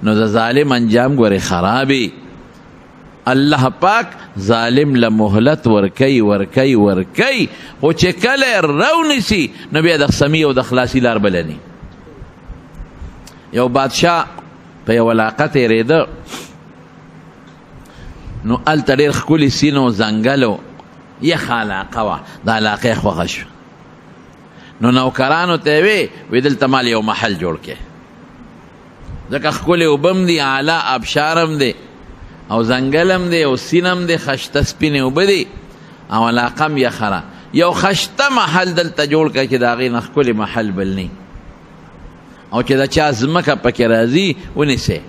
نو د ظالم انجام ګورې خرابي. الله پاک ظالم له مهلت ورکوي ورکوي ورکوي، خو چې کله یې راونیسي نو بیا د سمي او د خلاصي لار بله نه. یو بادشاه په یوه علاقه تېرېده، نو هلته ډېر ښکلي سیند او ځنګل و، یخه علاقه وه، د علاقې خوښه شوه. نو نوکرانو ته یې وی، وی دلته مال یو محل جوړ کړئ، ځکه ښکلې اوبه هم دي، اعلی ابشار هم دی او ځنګل هم دی او سیند هم دی، خشته سپینې اوبه دي او علاقه هم یخه ده. یو خشته محل دلته جوړ کړه چې د هغې نه ښکلې محل بل نه، او چې د چا ځمکه پکې راځي ونیسئ،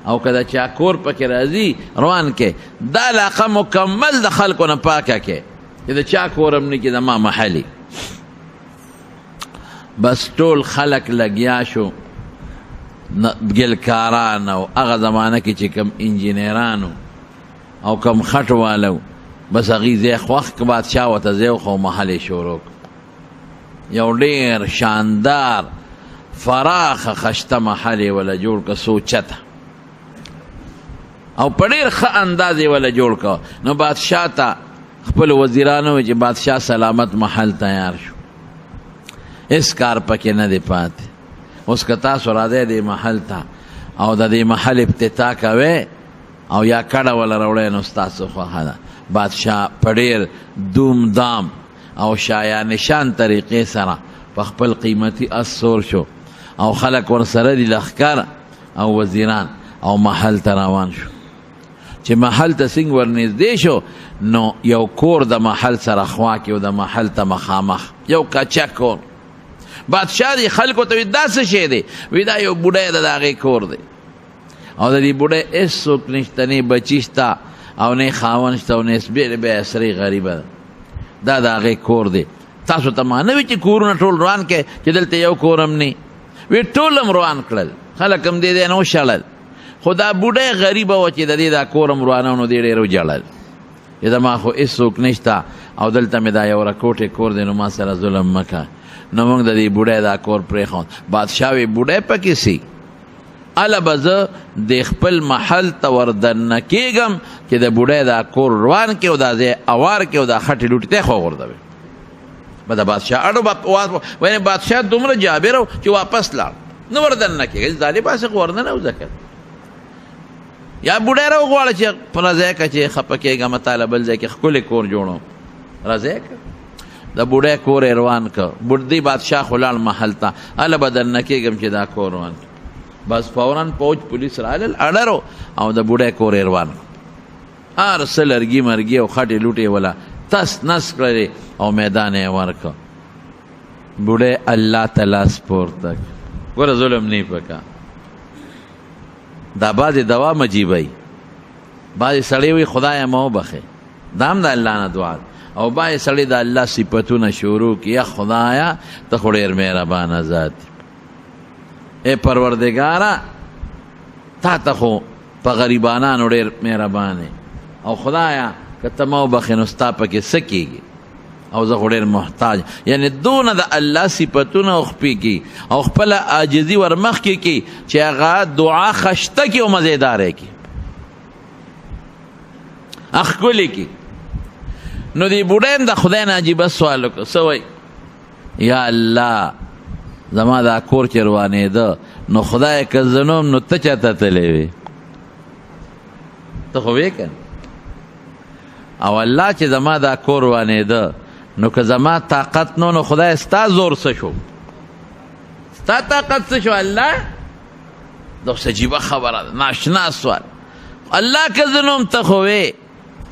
او که د چا کور پکې راځي روان کړئ. دا علاقه مکمل د خلکو نه پاکه کړئ چې د چا کور هم نه کړي، د ما محلي. بس ټول خلک لګیا شو، ګلکاران او هغه زمانه کې چې کوم انجینرانو او کوم خټو والو، بس هغوی ځای خوښ کړ، بادشاه ورته ځای وښود، محل یې شروع کړ. یو ډېر شاندار فراخه خشته محل یې وله جوړ کړ، څو چته او په ډېر ښه انداز یې وله جوړ کړ. نو بادشاه ته خپل وزیرانو وویل چې بادشاه سلامت محل تیار شو، هېڅ کار پکې نه دی پاتې. اوس که تاسو راځئ دې محل ته او د دې محل افتتاح کوئ او یا کډه وله راوړئ، نو ستاسو خوښه ده. بادشاه په ډېر دوم دام او شایان شان طریقې سره په خپل قیمتي اس سور شو او خلک ورسره دي، لښکر او وزیران، او محل ته روان شو. چې محل ته څنګه ورنږدې شو، نو یو کور د محل سره خوا کې او د محل ته مخامخ یو کچه کور. بادشاه دی خلکو ته وی دا څه شی دی؟ وی دا یو بوډی ده، د هغې کور دی، او د دې بوډۍ هېڅ څوک نشته، نه بچي شته او نه خاوند شته او نه هېڅ، بې بې اسرې غریبه ده، دا د هغې کور دی. تاسو ته ما نه وي چې کورونه ټول روان کړئ چې دلته یو کور هم نه وي، ټول هم روان کړل، خلک هم دې ځای نه وشړل. خو دا بوډۍ غریبه وه چې د دې دا کور هم روانه، نو دې ډېر وژړل چې زما خو هېڅوک نشته او دلته مې دا یو رکوټی کور دی، نو ما سره ظلم مه کوه. نو موږ د دې بوډۍ دا کور پرېښود. بادشاه وی بوډۍ پکې سي، هله به زه د خپل محل ته وردننه کېږم چې د بوډۍ دا کور روان کړي او دا ځای اوار کړي او دا خټې لوټې ته خو غورځوي. به د بادشاه اړو وینې بادشاه دومره جابر و چې واپس لاړ، نه وردننه کېږي، ظالم هسې خو ورننه وځه که یا بوډۍ راوغواړه چې په راځی که چې خفه کېږم تا له بل ځای کې ښکلی کور جوړوم، راځی که. د بوډۍ کور یې روان کړ، بوډۍ بادشاه خو لاړ محل ته، هله به دننه کېږم چې دا کور روان کړ. بس فورا پوج پولیس رالل، اړرو او د بوډۍ کور یې روان کړ. هر څه لرګي مرګي او خټې لوټې ولا تس نس کړلې او میدان یې ورکړ. بوډۍ الله ته لاس پورته کړ، ګوره ظلم نه پکا. دا بعضې دوام عجیبه وي، بعضې سړی وي خدایه ما وبخښې، دا هم د الله نه دعا ده، او بعضې سړی د الله صفتونه شروع کړي، یا خدایه ته خو ډېر مهربانه ذات یې، ای پروردګاره تا ته خو په غریبانانو ډېر مهربان یې، او خدایه که ته ما وبخښې نو ستا پکې څه کېږي، او زه خو ډېر محتاج. یعنې دونه د الله صفتونه او خپې کړي او خپله عاجزي ورمخکې کړي چې هغه دعا خشته کړي او مزېداره کړي، ښکلې کړي. نو دې بوډۍ هم د خدای نه عجیبه سوال وکړ، څه وایي؟ یا الله زما دا کور چې روانېده، نو خدای که زه نه وم نو ته چاته تللی وې؟ ته خو وې که نه؟ او الله چې زما دا کور روانېده، نو که زما طاقت نو خدای ستا زور څه شو، ستا طاقت څه شو؟ الله دا څه عجیبه خبره ده، ناشنا سوال. الله که زه نه وم ته خو وې،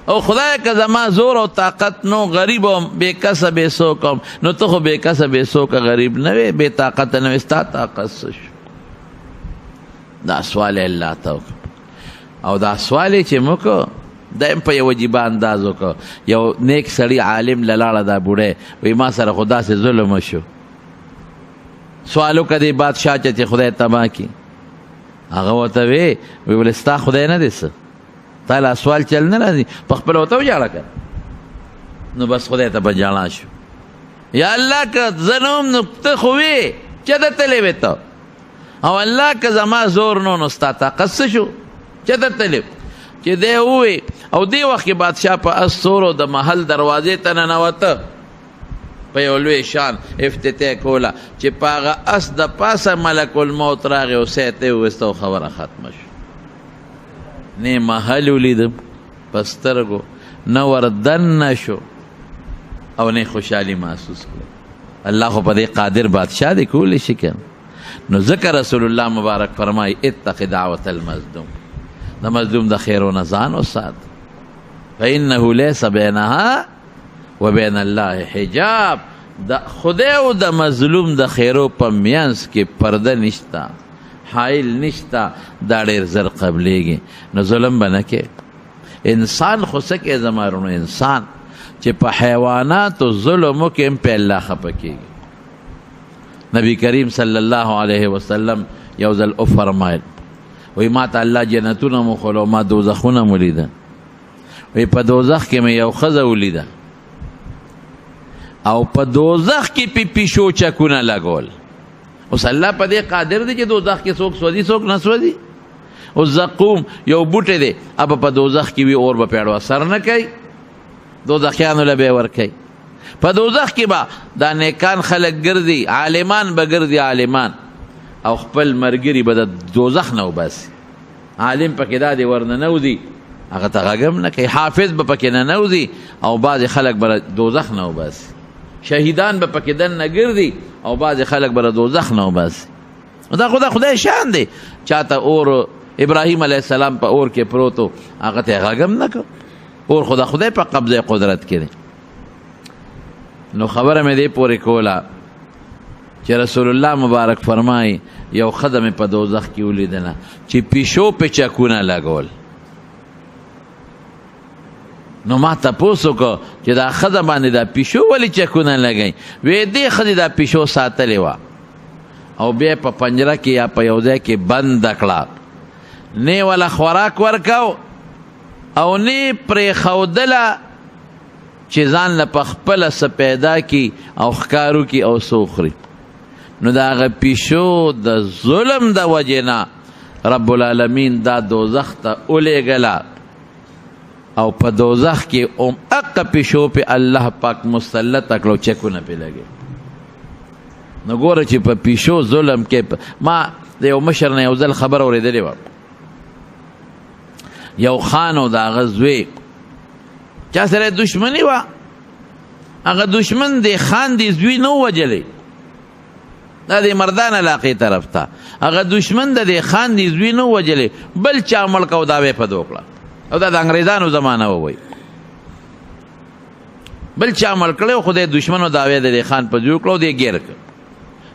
او خدای که زما زور او طاقت نو غریب او بې کسه بې څوکه وم، نو ته خو بې کسه بې څوکه غریب نه وې، بې طاقته نه وې، ستا طاقت څه شو؟ دا سوال یې الله ته وکړ، او دا سوال یې چې وکړ دا هم په یو عجیبه انداز وکړ. یو نیک سړي عالم له لاړه دا بوډی وایي ما سره خو داسې ظلم وشو، سوال وکړه دې بادشاه چې خدای تباه کړي. هغه ورته وی وی ولې ستا خدای نه دی څه، تا لا سوال چل نه راځي، په خپله ورته وژاړه که نو بس خدای ته په ژړا شو. یا الله که زه نه وم نو ته خو وې، چېرته تللی وې ته؟ او الله که زما زور نو نو ستا طاقت څه شو؟ چېرته تللی؟ چې دی ووی او دې وخت کې بادشاه په اس سورو د محل دروازې ته ننوته په یو لوی شان افتتاح کوله چې په هغه اس د پاسه ملک الموت راغی او سیته یې وویسته او خبره ختمه شوه. نه محل ولید په سترګو، نه ور دننه شو او نه خوشحالي محسوس کړه. الله خو په دې قادر بادشاه دی، کولی شي که نو ځکه رسول الله مبارک فرمایي اتق دعوت المظلوم، د مظلوم د خیرو نه ځان وسات، فإنه ليس بينها وبين الله حجاب. د خدای او د مظلوم د خیرو په میانس کې پرده نشته، حائل نشته، دا ډېر زر قبلېږي. نو ظلم به نه کې انسان خو څه کې زما وروڼو، انسان چې په حیواناتو ظلم وکړي هم په الله خفه کېږي. نبی کریم صلی الله علیه وسلم یو ځل وفرمایل، وایي ما ته الله جنتونه مو ښوله او ما دوزخونه مو لیده. وایي په دوزخ کې مې یو ښځه ولیده او په دوزخ کې پې پیشو چکونه لګول. اوس الله په دې قادر دی چې دوزخ کې څوک سوځي څوک نه سوځي. اوس زقوم یو بوټی دی، ابه په دوزخ کې وي، اور به پې اړو اثر نه کوي، دوزخیانو له به یې ورکوي. په دوزخ کې به دا نیکان خلک ګرځي، عالمان به ګرځي، عالمان او خپل مرګري به د دوزخ نه وباسي. عالم پکې دا دی ورننوځي، هغه ته غږ هم نه کوي، حافظ به پکې ننوځي او بعضې خلک به دوزخ نه وباسي، شهیدان به پکې دننه ګرځي او بعضې خلک به دوزخ نه وباسي. دا خو د خدای شان دی. چاته اور ابراهیم علیه السلام په اور کې پروت و، هغه ته یې غږ هم نه کړ، اور خو د خدای په قبضه قدرت کې دی. نو خبره مې دې پورې کوله چې رسول الله مبارک فرمایي یو ښځه مې په دوزخ کې ولیدله چې پیشو پې چکونه لګول. نو ما تپوس وکړ چې دا ښځه باندې دا پیشو ولې چکونه لګوي؟ وی دې ښځې دا پیشو ساتلې وه او بیا په پنجره کې یا په یو ځای کې بنده کړه، نه ولا خوراک ورکاو او نه پرېښودله چې ځان له په خپله څه پیدا کړي او ښکار وکړي او څه وخوري. نو د هغه پیشو د ظلم د وجې نه رب العالمین دا دوزخ ته ولېږله او په دوزخ کې هم اقه پیشو پې الله پاک مسلطه کړو، چکونه پې لګي. نو ګوره چې په پیشو ظلم کې ما د یو مشر نه یو ځل خبره اورېدلې وه، یو خان او د هغه زوی چا سره دښمني وه، هغه دښمن دی خان دی زوی نه وژلی، دا د مردان علاقې طرف ته، هغه دښمن د دې خان دی زوی نه وژلی، بل چا مړ کړ او دعوه یې په ده وکړه، او دا د انګریزانو زمانه وه، وایي بل چا مړ کړی خو د دښمن او دعوه یې د دې خان په زوی وکړه او دی ګیر کړ.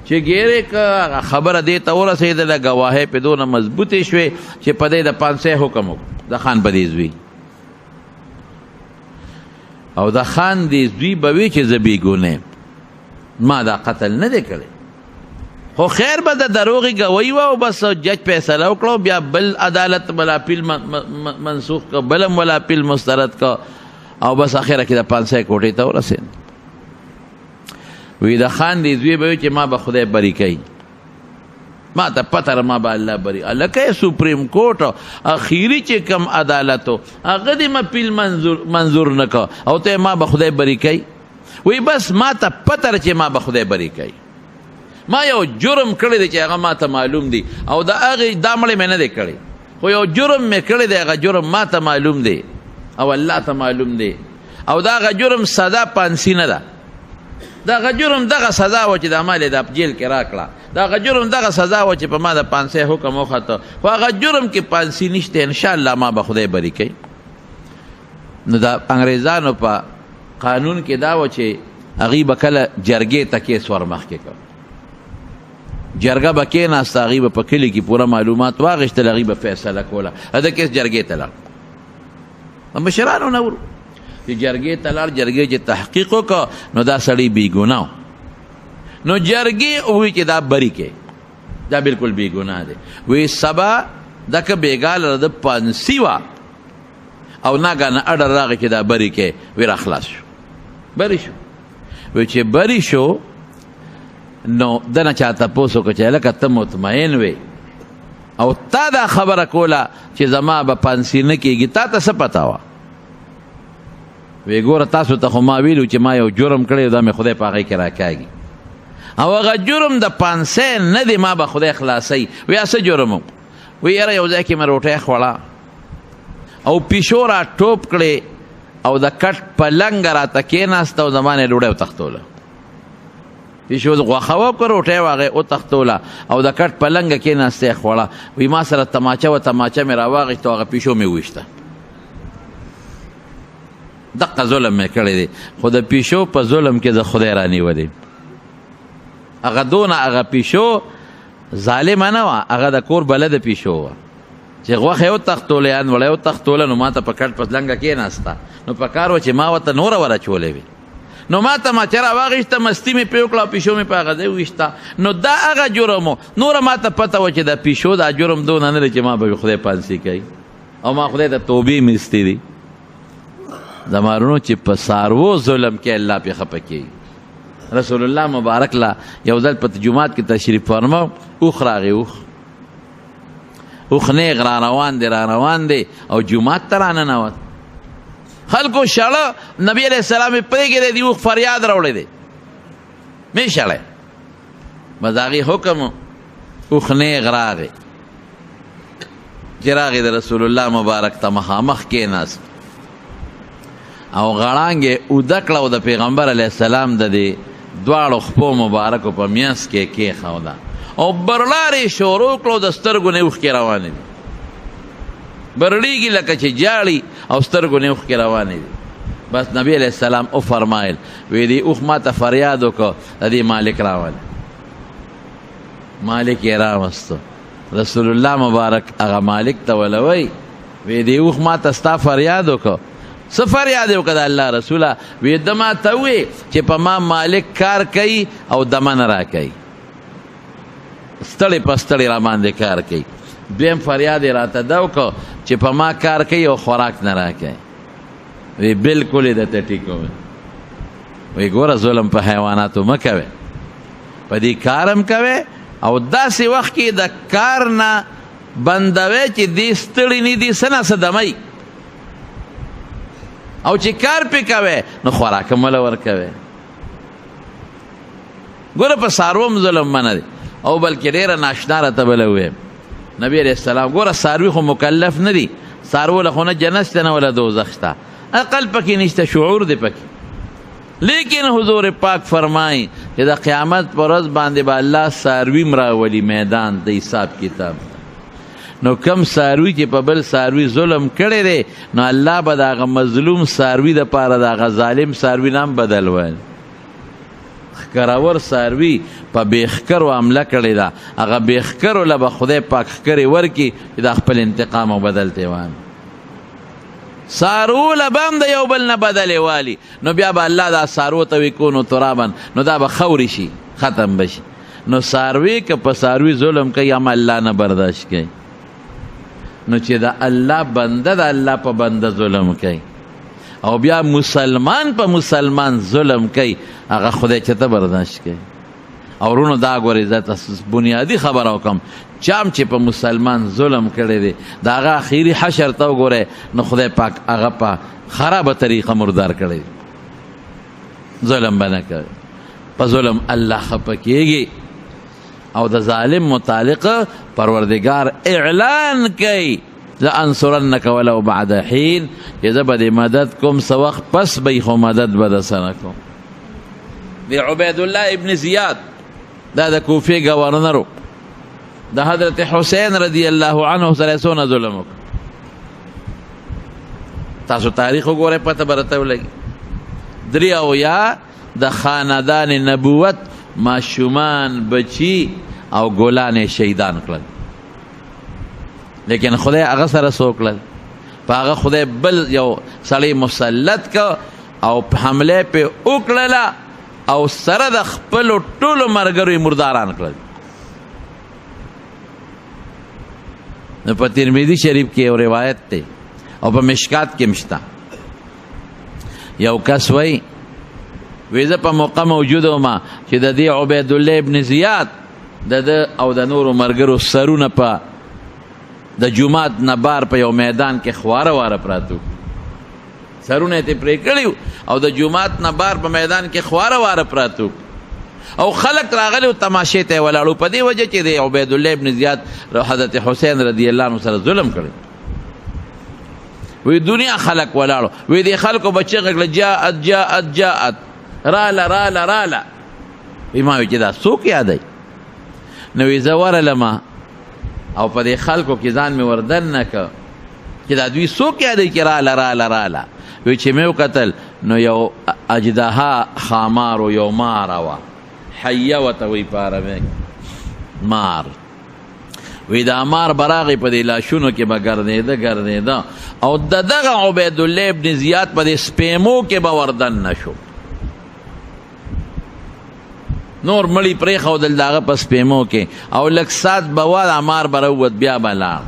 چې ګیر یې کړ هغه خبره دې ته ورسېدله، ګواهۍ پې دونه مضبوطې شوې چې په دې د پانسۍ حکم وکړ د خان په دې زوی، او د خان دې زوی به وي چې زه بېګناه یم، ما دا قتل نه دی کړی، خو خیر به د دروغې ګواهي وه او بس جج فیصله وکړه، بیا بل عدالت بل اپیل منسوخ کړ، بل هم ولا اپیل مسترد کړ، او بس اخره کې د پانسۍ کوټې ته ورسېد. وی د خان دې زوی به وي چې ما به خدای بري کوي، ما ته پته ده ما به الله بري، هلکه سپریم کورټ اخیري چې کوم عدالت و هغه دې ما پیل منظور نه کړ او ته ما به خدای بري کوي. وی بس ما ته پته ده چې ما به خدای بري کوي، ما یو جرم کړی دی چې هغه ما ته معلوم دی، او د هغې دا مړی مې نه دی کړی، خو یو جرم مې کړی دی، هغه جرم ما ته معلوم دی او الله ته معلوم دی، او دا هغه جرم سزا پانسي نه ده، دا هغه جرم دغه سزا وه چې دا ما له دا جیل کې راکړه، دا هغه جرم دغه سزا وه چې په ما د پانسۍ حکم وخته، خو هغه جرم کې پانسي نشته، انشاءالله ما به خدای بري کوي. نو د انګریزانو په قانون کې دا وه چې هغوی به کله جرګې ته کیس ورمخکې کړ، جرګه به کېناسته، هغوی به په کلي کې پوره معلومات واخیستل، هغوی به فیصله کوله، د کیس جرګې ته لاړ، مشرانو نه ورو چې جرګې ته لاړ، جرګې چې تحقیق وکړ نو دا سړی بېګناه و، نو جرګې وویل چې دا بري کې، دا بالکل بېګناه دی. وی سبا دکه بېګا لره د پانسي وه او ناګهانه اډر راغی چې دا بري کې، وی را خلاص شو، بري شو. وی چې بري شو نو دنه چا تپوس وکړو چې هلکه ته مطمئن وې او تا دا خبره کوله چې زما به پانسي نه کېږي، تا ته څه پته وه؟ وی ګوره تاسو ته خو ما ویلو چې ما یو جرم کړی، دا مې خدای په هغې کې راکاږي، او هغه جرم د پانسۍ نه دی، ما به خدای خلاصوي. ویا څه جرم و؟ وی یاره یو ځای کې مې روټۍ خوړه او پیشو را ټوپ کړې او د کټ په لنګه راته کېناسته او زما نه یې ډوډۍ وتښتوله. پیشو غوښه وکړه، روټۍ وه هغې وتښتوله او د کټ په لنګه کېناسته یې خوړه. وی ما سره تماچه وه، تماچه مې راواخیسته او هغه پیشو مې وویشته. دقه ظلم مې کړی دی، خو د پیشو په ظلم کې زه خدای رانیولی. هغه دونه هغه پیشو ظالمه نه وه، هغه د کور بلده پیشو وه چې غوښه یې وتښتوله یا انوړه یې وتښتوله، نو ما ته په کټ په لنګه کېناسته، نو په کار وه چې ما ورته نوره وراچولې وي، نو ما ته ماچه راواخیسته، مستي مې پرې وکړه او پیشو مې په هغه ځای وویشته. نو دا هغه جرم و. نوره ما ته پته وه چې د پیشو دا جرم دونه نه دی چې ما به خدای پانسي کوي، او ما خدای ته توبې مې ایستې دي. زما وروڼو چې په څاروو ظلم کې الله پرې خفه کېږي. رسول الله مبارک لا یو ځل په جومات کې تشریف فرماو، اوښ راغی، اوښ اوښ نیغ را روان دی، را روان دی او جومات ته راننوت. خلکو شړه، نبی علیه السلام یې پرېږدی دی، اوښ فریاد راوړی دی، مې شړی. بس د هغې حکم اوښ نیغ راغی، چې راغی د رسول الله مبارک ته مخامخ کېناست او غړانګ یې اوده کړه او د پیغمبر علیه السلام د دې دواړو خپو مبارکو په منځ کې کېښوده او برلارې شروع کړو، د سترګو نه اوښکې روانې دي، برړېږي لکه چې جاړي او سترګو نه اوښکې روانې دي. بس نبی علیه السلام وفرمایل، وی دې اوښ ما ته فریاد وکړو، د دې مالک راولي. مالک یې راوستو. رسول الله مبارک هغه مالک ته ولوي، وی دې اوښ ما ته ستا فریاد وکړو. څه فریاد یې وکړه د الله رسوله؟ وی ده ما ته ووی چې په ما مالک کار کوي او دمه نه راکوي، ستړی په ستړی را باندې کار کوي. دویم فریاد یې راته دا وکړو چې په ما کار کوي او خوراک نه راکوي. وی بالکل یې درته ټیک وویل. وی ګوره ظلم په حیواناتو مه کوې، په دې کار هم کوې او داسې وخت کې د کار نه بندوې چې دې ستړي نه دي، څه نه څه دموي، او چې کار پې کوې نو خوراک هم وله ورکوې. ګوره په څاروو هم ظلم منه دی، او بلکې ډېره ناشنا راته بله ووایم. نبی علیه السلام ګوره څاروي خو مکلف نه دي، څاروو له خو نه جنت شته نه وله دوزخ شته، عقل پکې نشته، شعور دی پکې. لیکن حضور پاک فرمایي چې د قیامت پر ورځ باندې به الله څاروي هم راولي میدان ته حساب کتاب. نو کم څاروي چې په بل څاروي ظلم کړی دی، نو الله به د هغه مظلوم څاروي دپاره د هغه ظالم څاروي نه هم بدل وایي. ښکرور څاروي په بېښکرو حمله کړې ده، هغه بېښکرو له به خدای پاک ښکرې ورکړي چې دا خپل انتقام او بدل ته وانه. څاروو له به هم د یو بل نه بدلې والي، نو بیا به الله دا څاروو ته وي کونو ترابا، نو دا به خاورې شي، ختم به شي. نو څاروي که په څاروي ظلم کوي هم الله نه برداشت کوي. نو چې د الله بنده د الله په بنده ظلم کوي او بیا مسلمان په مسلمان ظلم کوي، هغه خدای چېرته برداشت کوي؟ او وروڼو دا ګورئ، زه تاسو بنیادي خبره وکړم، چا هم چې په مسلمان ظلم کړی دی د هغه اخري حشر ته وګورئ، نو خدای پاک هغه په خرابه طریقه مردار کړی دی. ظلم به نه کوي، په ظلم الله خفه کېږي او د ظالم متعلق پروردګار اعلان کوي لانصرنک ولو بعد حین، چې زه به دې مدد کوم، څه وخت پس به یې خو مدد به در سره کوم. د عبید الله ابن زیاد دا د کوفې گورنر و، د حضرت حسین رضی الله عنه سره یې څونه ظلم وکړ. تاسو تاریخ وګورئ، پته به درته ولګي. 73 د خاندان نبوت ماشومان، بچي او ګلان یې شهیدان کړل، لیکن خدای هغه سره څه وکړل؟ په هغه خدای بل یو سړی مسلط کړ او حمله پې وکړله او سره د خپلو ټولو ملګرو یې مرداران کړل. نو په ترمذي شریف کې یو روایت دی او په مشکات کې هم شته. یو کس وایي وی زه په موقع موجود وم چې د دې عبید الله ابن زیاد د ده او د نورو ملګرو سرونه په د جومات نه بار په یو میدان کې خواره واره پراتو، سرونه یې ترې پرې کړي او د جومات نه بار په میدان کې خواره واره پراتو او خلک راغلي او تماشې ته یې ولاړو، په دې وجه چې د عبید الله ابن زیاد حضرت حسین رضی الله عنه سره ظلم کړی. وی دنیا خلک ولاړو، وی دې خلکو به چیغه کړه جاءت جاءت جاءت، راله راله راله. وی ما وی چې دا څوک یادوي؟ نو وی زه ورغلم او په دې خلکو کې ځان مې وردننه کړ چې دا دوی څوک یادوي چې راله راله راله. وی چې مې وکتل نو یو اجدها خامار و یو ماره وه، حیه ورته وایي په عربۍ مار. وی دا مار به راغی په دې لاشونو کې به ګرځېده ګرځېده او د دغه عبیدالله ابن زیاد په دې سپیمو کې به وردننه شو. نور مړي پرېښودل د هغه په سپیمو کې او لږ ساعت به وه، دا مار به راووت، بیا به لاړ.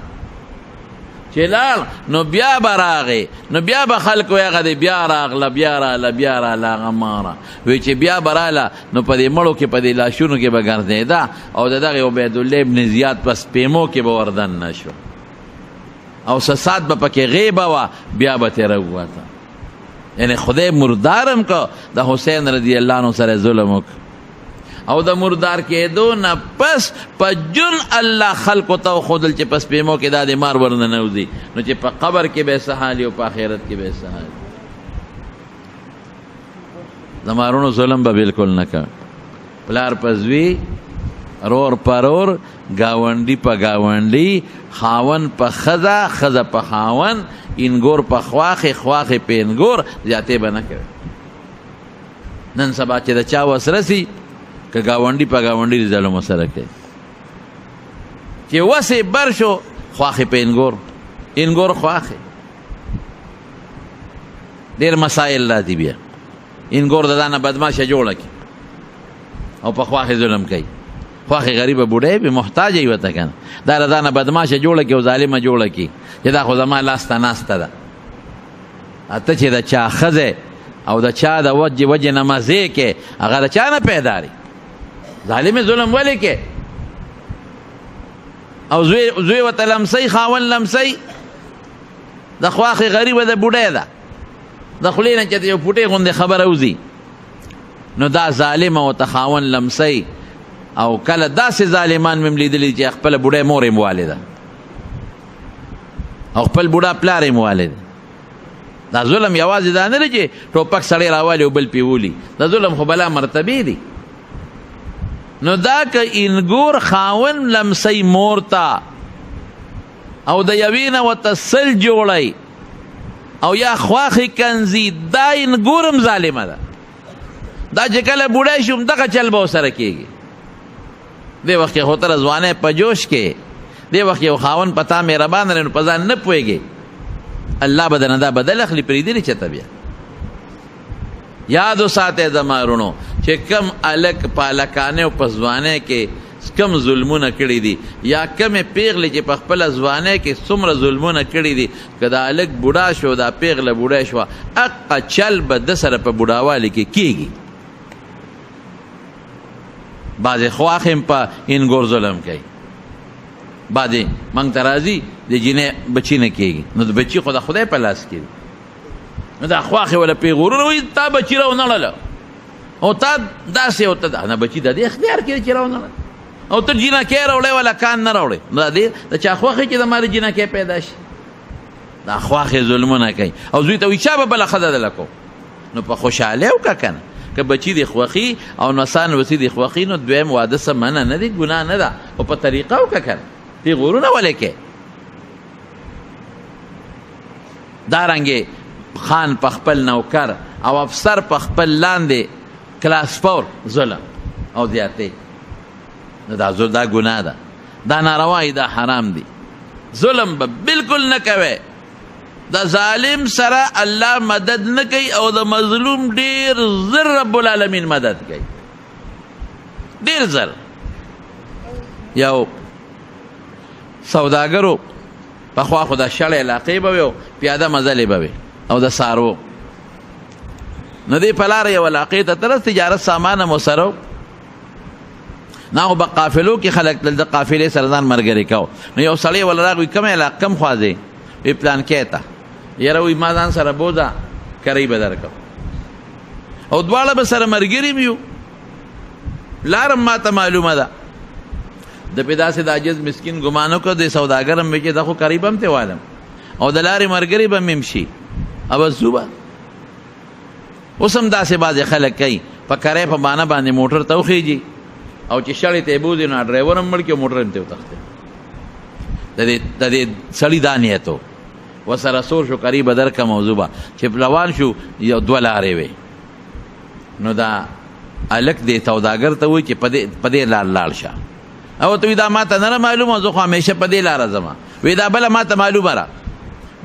چې لاړ نو بیا به راغی، نو بیا به خلکو هغه دی بیا راغله بیا راله بیا راله هغه ماره. وی چې بیا به راله نو په دې مړو کې په دې لاشونو کې به ګرځېده او د دغه عبیدالله ابن زیاد په سپیمو کې به وردننه شو او څه ساعت به پکې غیبه وه، بیا به ترې راووته. یعنې خدای مردارم که د حسین رضی الله عنه سره ظلم وکړ او د مردار کېدو نه پس په جون الله خلکو ته وښودل چې په سپیمو کې دا د مار ورننوځي، نو چې په قبر کې به یې څه حال او په آخرت کې به یې څه حال. د مارونو ظلم به بالکل نه کوي. پلار په زوی، رور په رور، ګاونډي په ګاونډي، خاون په ښځه، ښځه په خاون، اینګور په خواښې، خواښې په اینګور، زیاتې به نه کوي. نن سبا چې د چا وس رسي که ګاونډي په ګاونډي ظلم ورسره کوي، چې وس یې بر شو خواښې په اینګور، اینګور خواښې. ډېر مسایل راځي بیا. اینګور د ځانه بدماشه جوړه کړي او په خواښې ظلم کوي. خواښې غریبه بوډۍ وي، محتاج یې ورته که نه، دا له ځانه بدماشه جوړه کړي او ظالمه جوړه کړي چې دا خو زما لاسته ناسته ده. ته چې د چا ښځی او د چا د وجې وجې نه مزې کې، هغه د چا نه پیدا دی؟ ظالم ظلم ولې کې؟ او زوی ورته لمسئ، خاوند لمسئ، د خواښې غریبه ده، بوډۍ ده، د خولې نه چې یو پوټې غوندې خبره وځي، نو دا ظالم ورته خاوند لمسئ. او کله داسې ظالمان مې هم لیدلي چې خپله بوډۍ مور یې موالې ده او خپل بوډا پلار یې موالې ده. دا ظلم یوازې دا نه دی چې ټوپک سړی راوالي او بل پې ولي، دا ظلم خو بلا مرتبې دی. نو دا که اینګور خاوند لمسئ مور ته او د یوې نه ورته سل جوړی او یا خواښې کنځي، دا اینګور هم ظالمه ده. دا چې کله بوډی شي هم دغه چل به ورسره کېږي. دې وخت کې خو تر ځوانۍ په جوش کې، دې وخت یو خاوند په تا مهربان دی نو په ځان نه پوهېږي، الله به درنه دا بدل اخلي، پرېږدي دې چېرته. بیا یاد وساتئ زما وروڼو چې کوم هلک په هلکانۍ او په ځوانۍ کې کوم ظلمونه کړي دي، یا کومې پیغلې چې په خپله ځوانۍ کې څومره ظلمونه کړي دي، که دا هلک بوډا شو، دا پیغله بوډۍ شوه، اقه چل به ده سره په بوډاوالي کې کېږي. بعضې خواښې هم په اینګور ظلم کوي، بعضې موږ ته راځي د جینۍ بچي نه کېږي، نو د بچي خو د خدای په لاس کې دی، نو دا خواښې وله پیغورونه وایي تا بچي راونړله او تا داسې او ته دا نه بچي د دې اختیار کې چې راونړله او ته جینکۍ راوړې ولا کان نه راوړې، نو دا دې د چا خوښې چې د مالې جینکۍ پیدا شي. دا خواښې ظلمونه کوي او زوی ته وایي چا به بله ښځه دله کوم، نو په خوشحالۍ وکړه که نه، که بچي دې خوښي او نسان وسي دې خوښي نو دویم واده څه منع نه دی، ګناه نه ده، خو په طریقه وکړه که نه، پیغورونه ولې کوې؟ دارنګې خان په خپل نوکر او افسر په خپل لاندې کلاس فور ظلم او زیاتې، نو دا دا ګناه ده، دا ناروا دا حرام دی، ظلم به بالکل نه کوي. د ظالم سره الله مدد نه کوي او د مظلوم ډیر زر رب العالمین مدد کوي، ډیر زر. یو سوداګرو پخوا خو د شړې علاقې به وي او پیاده مزلې به وي او د څاروو، نو دې په لاره یو علاقې ته تلل، تجارت سامان هم ورسره. نه خو به قافلو کې خلک تلل، د قافلې سره ځان ملګری کاوه. نو یو سړی وله راغی، کومه علاقه کوم خوا ځې؟ وی پلانکې ته. یاره وی ما ځان سره بوځه، کرۍ به درکړم. او دواړه به سره ملګري یو، لارم ما ته معلومه ده. د په داسې د عاجز مسکین ګمان وکړ، د سوداګر هم وی چې دا خو کرۍ به هم ترې والم او د لارې ملګری به مې هم شي، او بس ځو به. اوس هم داسې بعضې خلک کوي، په کرۍ په بانه باندې موټر ته وخېږي او چې شړې ته یې بوځي نو ډرایور هم مړ کړي او موټر هم ترې وتښتي. د دې سړي دا نیت و، ورسره سور شو، کرۍ به درکړم او ځو به. چې روان شو یو دوه لارې وې، نو دا هلک دې سوداګر ته وایي چې په دې لار لاړ شه. او ته وایي دا ما ته نه معلومه، زه خو همیشه په دې لاره ځم. وایي دا بله ما ته معلومه را،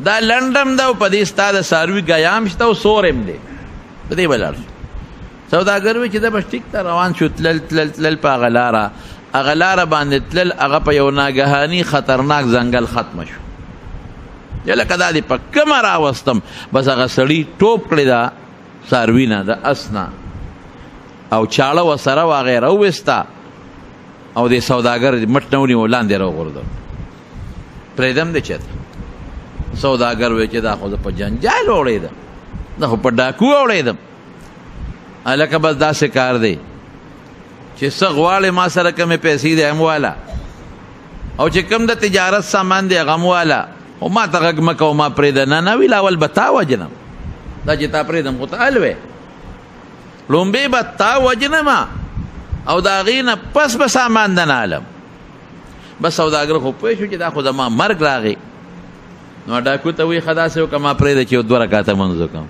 دا لنډم ده او په دې ستا د څاروي ګیام شته او سور هم دی، په دې به لاړ شو. سوداګر وایي چې دا بس ټیک ته روان شو، تلل تلل تلل په هغه لاره، هغه لاره باندې تلل، هغه په یو ناګهاني خطرناک ځنګل ختمه شو. لکه دا دې په کومه راوستم، بس هغه سړي ټوپ کړې ده څاروي نه، د اس نه، او چاړه ورسره وه، هغه یې راوویسته او دې سوداګر مټ نه ونیو، لاندې راوغورځول. پرېږدم دې چېرته؟ سوداګر وایي چې دا خو زه په جنجال اوړېدم، دا خو په ډاکو اوړېدم. هلکه بس داسې کار دی چې څه غواړې ما سره کمې پیسې دی هم واله، او چې کوم د تجارت سامان دی هغه هم واله، خو ما ته غږ مه کوه، ما پرېږده. نه نه، ویل اول به تا وژنم، دا چې تا پرېږدم خو ته الوې، لومبې به تا وژنم او د هغې نه پس به سامان د نه الم. بس سوداګر خو پوه شو چې دا خو زما مرګ راغی. نو ډاکو ته وایي ښه داسې وکړه، ما پرېږده چې یو دوه رکعته لمونځ وکړم،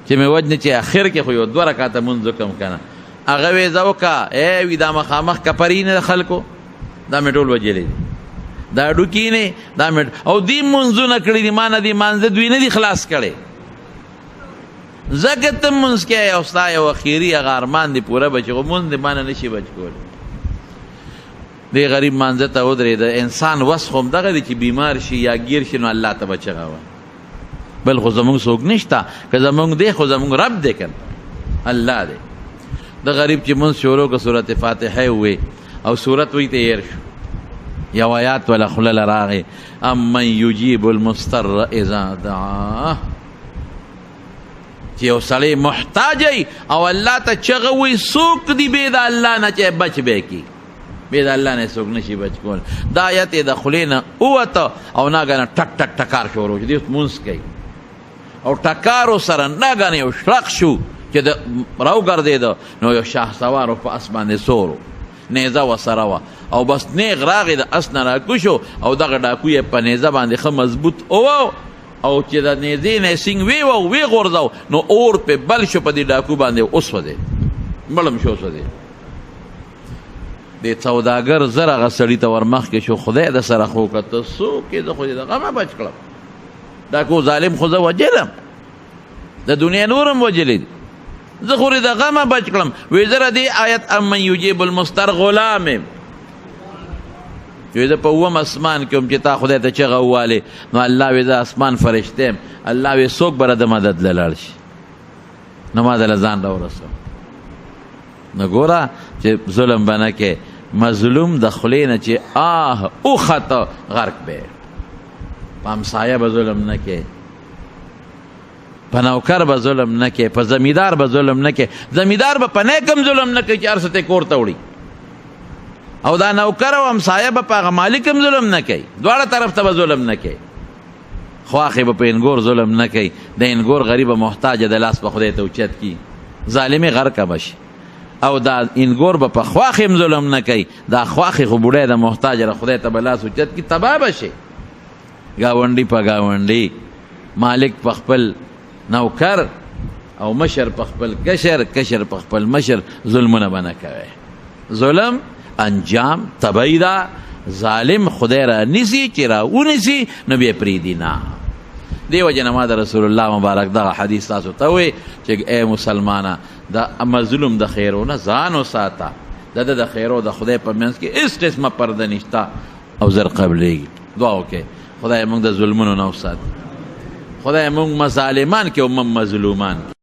چې مې وژني چې اخر کې خو یو دوه رکعته لمونځ وکړم که نه. هغه وایي ځه وکړه، ای وي دا مخامخ کپري نه د خلکو، دا مې ټول وژلي دي، دا ډوکي نه، دا مې او دې لمونځونه کړي دي، ما نه دي مانځه دوی نه دي خلاص کړي، ځکه ته لمونځ کوې او ستا یو اخري هغه ارمان دې پوره به شي، خو لمونځ دې ما نه نه شي بچ کولی. دې غریب مانځه ته ودرېده. انسان وس خو همدغه دی چې بیمار شي یا ګیر شي نو الله ته به چغه وایي، بل خو زمونږ څوک نشته، که زمونږ دی خو زمونږ رب دی که نه، الله دی. د غریب چې مونځ شروع کړه، سورت فاتحه یې وویې او سورت وایي ته هېر شو، یو آیات وله خوله له راغی، امن یجیب المضطر اذا دعاه، چې یو سړی محتاج او الله ته چغه وایي، څوک دی بې د الله نه چې بچ به کړي؟ بې د الله نه څوک نشي بچ کول. دا آیت یې د خولې نه ووته او ناګهانه ټک ټک ټکار شروع شو، دی اوس لمونځ کوي او ټکارو سره ناګهانه یو شړق شو چې د راوګرځېده، نو یو شاه سوار په اس باندې سور و، نیزه ورسره وه، او بس نیغ راغی د اس نه راکوز شو او دغه ډاکو یې په نیزه باندې ښه مضبوط ووه، او چې د نیزې نه یې سینګ ویوه ویې غورځاو نو اور پې بل شو په دې ډاکو باندې، وسوځېد، مړ هم شو، وسوځېد. دې سوداګر زر هغه سړي ته ورمخکې شو، خدای د سره خو که ته څوک یې، زه خو دې د غمه بچ کړم، ډاکو ظالم خو زه وژلم، د دنیا نور هم وژلی دي، زه خو دې د غمه بچ کړم. وایي زه دې آیت امن یجیب المضطر غلام یم، وایي زه په اووم اسمان کې وم چې تا خدای ته چغه ووالې، نو الله وایي زه اسمان فرشته یم، الله وایي څوک به د مدد له لاړ شي، نو ما دله ځان راورسوم. نو ګوره چې ظلم به نه کې، مظلوم د خولې نه چې آه وخته غرق به، په همسایه به ظلم نه کې، په نوکر به ظلم نه کې، په زمیدار به ظلم نه کې، زمیدار به په نیک هم ظلم نه کوي چې هر څه ته کور ته وړي، او دا نوکر او همسایه به په هغه مالک هم ظلم نه کوي، دواړه طرف ته به ظلم نه کوي. خواښې به په انګور ظلم نه کوي، د انګور غریبه محتاجه د لاس په خدای ته اوچت کړي، ظالمې غرقه به شي، او دا انګور به په خواښې هم ظلم نه کوي، دا خواښې خو بوډۍ د محتاجه ده، خدای ته به لاس اوچت کړي، تباه به شي. ګاونډي په ګاونډي، مالک په خپل نوکر، او مشر په خپل کشر، کشر په خپل مشر ظلمونه به نه کوي. ظلم انجام تبعی ده، ظالم خدای را نیسي چې را ونیسي نو بیا پرېږدي نه. دې وجې نه ما د رسول الله مبارک دغه حدیث تاسو ته ووایي چې ای مسلمانه، د مظلوم د خیرو نه ځان وساته، د ده د خیرو د خدای په منځ کې هېڅ قسمه پرده نشته او زر قبلېږي. دعا وکړئ خدای موږ د ظلمونو نه وساتي، خدای موږ مظالمان کې او موږ مظلومان کې.